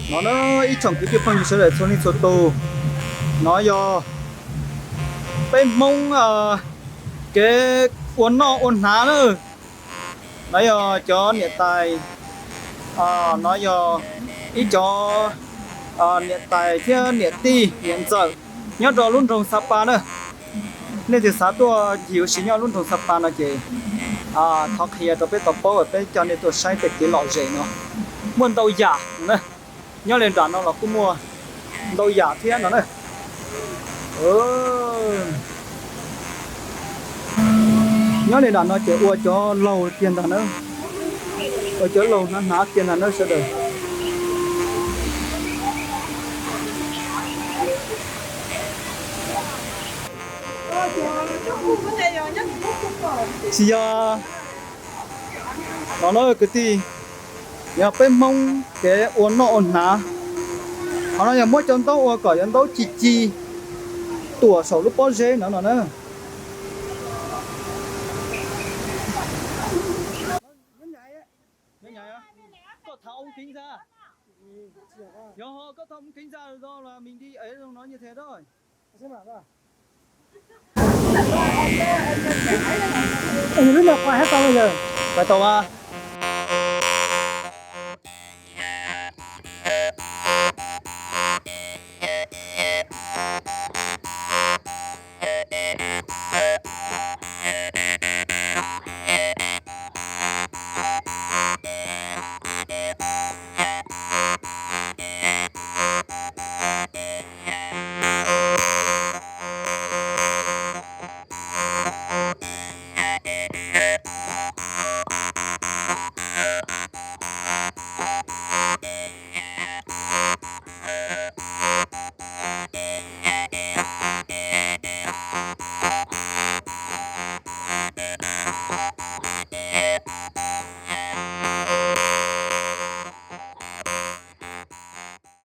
No na, ib tsoom kwv tij phooj ywg sawv daws txhua leej txhua tus, no yog peb Hmoob kev ua noj ua hnav na. No yog cov niam tais, no yog ib cov niam tais thiab niam tij niam ntxawm nyob rau lub nroog Xa Pa na. Nej twg xav tuaj ncig ua si nyob lub nroog Xa Pa no ces thov qhia rau peb tau paub, peb coj nej tuaj saib tej kev lom zem no. Muaj ntau yam na, nyob li nram no los kuj muaj ntau yam thiab no na. Nyob li nram no ces ua cov laug kiag ntag na, ua cov laug hnav hnav kiag ntag na sawv daws. Tsis yog, no na kwv tij, yog peb Hmoob kev ua noj ua hnav. Qhov no yog muab cov ntaub ua kom cov ntaub ci ci tuam saum lub pob zeb no no na. Koj tháo ống kính ra. Yog koj tháo ống kính ra rồi là mình đi ấy rồi nói như thế thôi. Lub no quay hết tau bao giờ? Quay tau a.